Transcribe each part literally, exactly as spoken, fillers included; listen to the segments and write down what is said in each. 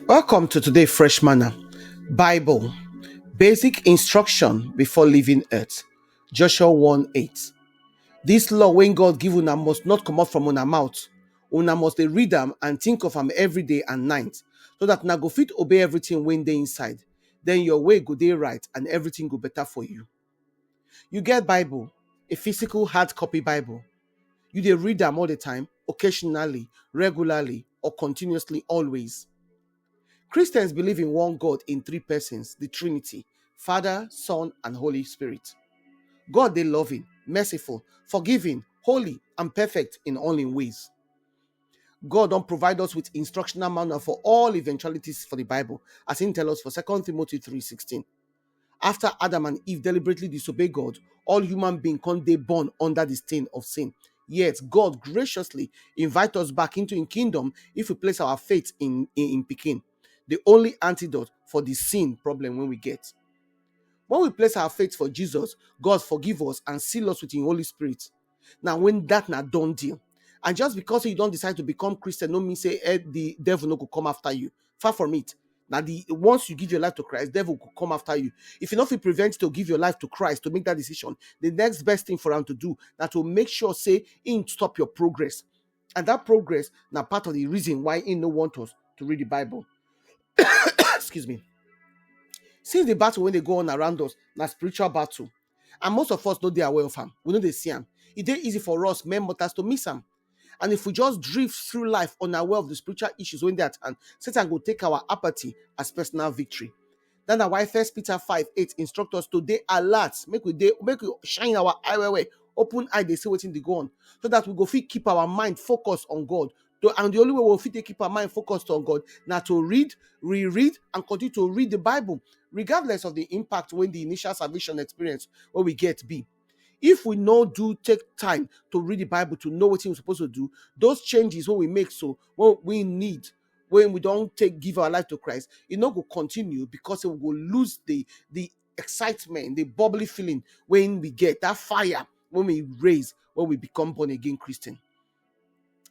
Welcome to today Fresh Manna. Bible, basic instruction before leaving earth. Joshua one eight. This law when God give una must not come out from una mouth. Una must dey read am and think of am every day and night, so that una go fit obey everything wey dey inside. Then your way go dey right and everything go better for you. You get Bible, a physical hard copy Bible. You dey read am all the time, occasionally, regularly, or continuously, always. Christians believe in one God in three persons, the Trinity, Father, Son, and Holy Spirit. God dey loving, merciful, forgiving, holy, and perfect in all in ways. God don provide us with instructional manual for all eventualities for the Bible, as he tell us for Second Timothy three sixteen. After Adam and Eve deliberately disobey God, all human being come dey born under the stain of sin. Yet God graciously invite us back into him kingdom if we place our faith in, in, in Pikin, the only antidote for the sin problem when we get. When we place our faith for Jesus, God forgive us and seal us with him Holy Spirit. Now, when that na done deal, and just because you don't decide to become Christian, no mean say eh, the devil no go come after you. Far from it. Now, the once you give your life to Christ, devil could come after you. If you not feel prevent to give your life to Christ to make that decision, the next best thing for him to do now to make sure say he stop your progress. And that progress now part of the reason why he no want us to read the Bible. Excuse me. Since the battle when they go on around us, na spiritual battle. And most of us no dey aware of am. We no dey see am. E dey easy for us, men mortals, to miss am. And if we just drift through life unaware of the spiritual issues when they at hand, Satan go take our apathy as personal victory. Then na why First Peter five eight instruct us to dey alert, make we dey make we shine our eye well well, open eye dey see wetin dey go on, so that we go fit keep our mind focused on God. To, and the only way we fit take keep our mind focused on God na to read, reread, and continue to read the Bible, regardless of the impact when the initial salvation experience wey we get be. If we no do take time to read the Bible to know what we're supposed to do, those changes wey we make so wey we need when we don't take give our life to Christ, e no go continue because we go lose the the excitement, the bubbly feeling when we get that fire when we raise when we become born again Christian.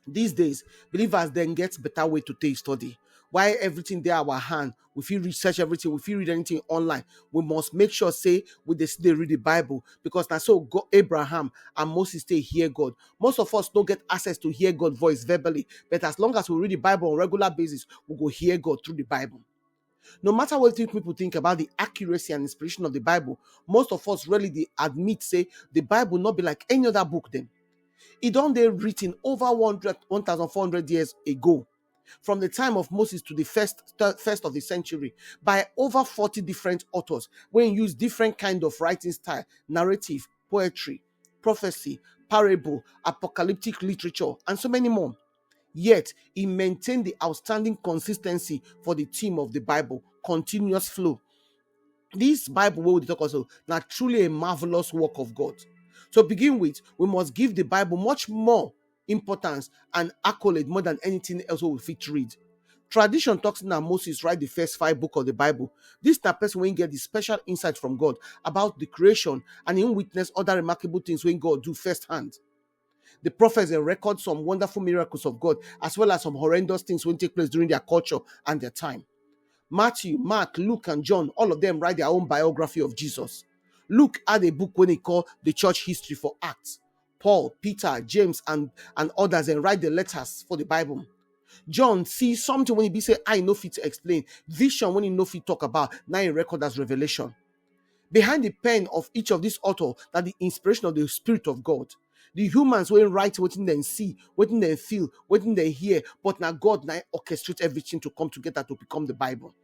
These days, believers then get better way to take study. Why everything dey our hand, we fit research everything, we fit read anything online. We must make sure say we dey still dey read the Bible, because na so God, Abraham and Moses take hear God. Most of us don't get access to hear God voice verbally, but as long as we read the Bible on regular basis, we go hear God through the Bible. No matter what people think about the accuracy and inspiration of the Bible, most of us really dey admit say the Bible not be like any other book. Then it don't dey written over one hundred, one thousand four hundred years ago, from the time of Moses to the first thir- first of the century, by over forty different authors when use different kind of writing style, narrative, poetry, prophecy, parable, apocalyptic literature, and so many more. Yet he maintained the outstanding consistency for the theme of the Bible, continuous flow. This Bible wey we dey talk also na truly a marvelous work of God. To begin with, we must give the Bible much more importance and accolade more than anything else we fit read. Tradition talks na Moses write the first five book of the Bible. This na person wey get the special insight from God about the creation and he witness other remarkable things wey God do firsthand. The prophets dem record some wonderful miracles of God, as well as some horrendous things wey take place during their culture and their time. Matthew, Mark, Luke, and John, all of them write their own biography of Jesus. Luke had a book wey he call the Church History for Acts. Paul, Peter, James, and, and others dem write the letters for the Bible. John see something wey he be say I no fit explain, vision wey he no fit talk about, na he record as revelation. Behind the pen of each of these author na the inspiration of the Spirit of God. The humans wey write wetin dem see, wetin dem feel, wetin dem hear, but na God na orchestrate everything to come together to become the Bible.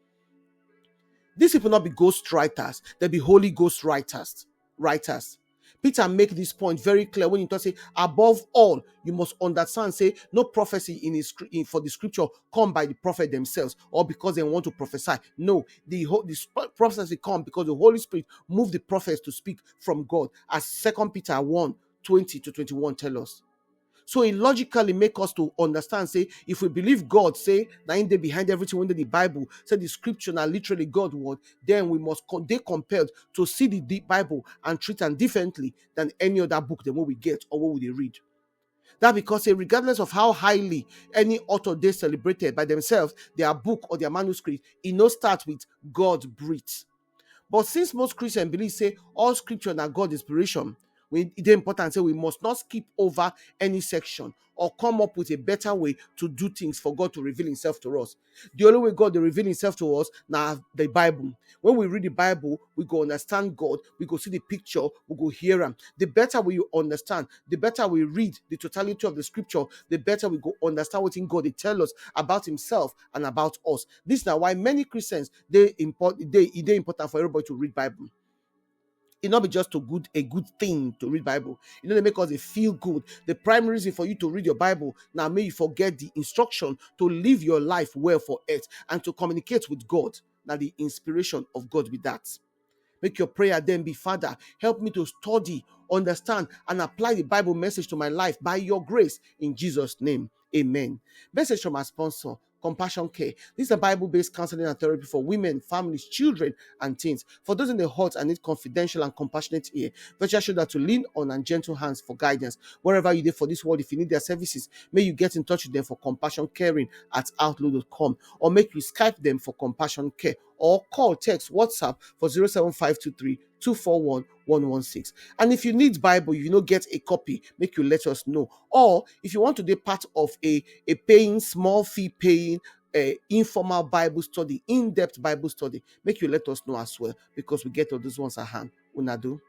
These people not be ghost writers, they be Holy Ghost writers. Writers. Peter make this point very clear when he talk say, above all, you must understand say no prophecy in his scr- in, for the scripture come by the prophet themselves or because they want to prophesy. No, the whole the sp- prophecy come because the Holy Spirit moved the prophets to speak from God, as Second Peter one twenty to twenty-one tell us. So it logically make us to understand say if we believe God say na him dey behind everything wey dey the Bible, say the scripture na literally God word, then we must con- dey compelled to see the, the Bible and treat am differently than any other book dem wey we get or wey we dey read. That because say, regardless of how highly any author dey celebrated by themselves, their book or their manuscript, e no start with God breathe. But since most Christians believe say all scripture na God inspiration, we, e dey important say we must not skip over any section or come up with a better way to do things for God to reveal himself to us. The only way God dey reveal himself to us na the Bible. When we read the Bible, we go understand God, we go see the picture, we go hear am. The better we understand, the better we read the totality of the scripture, the better we go understand wetin God dey tell us about himself and about us. This na why many Christians dey import-, dey, e dey important for everybody to read Bible. E no be just a good, a good thing to read Bible. E no dey make us dey feel good. The primary reason for you to read your Bible na make you for get the instruction to live your life well for earth and to communicate with God. Na the inspiration of God be that. Make your prayer then be, "Father, help me to study, understand, and apply the Bible message to my life by your grace, in Jesus' name. Amen." Message from our sponsor, Compassion Care. This is a Bible-based counseling and therapy for women, families, children, and teens. For those in the hurt and need confidential and compassionate ear, virtual shoulder to lean on, and gentle hands for guidance. Wherever you dey for this world, if you need their services, make you get in touch with them for compassion caring at outlook dot com, or make you Skype them for Compassion Care, or call, text, WhatsApp for zero seven five two three two four one one one six. And if you need Bible, you no get a copy, make you let us know. Or if you want to be part of a, a paying, small fee paying, uh, informal Bible study, in-depth Bible study, make you let us know as well, because we get all those ones at hand. Una do.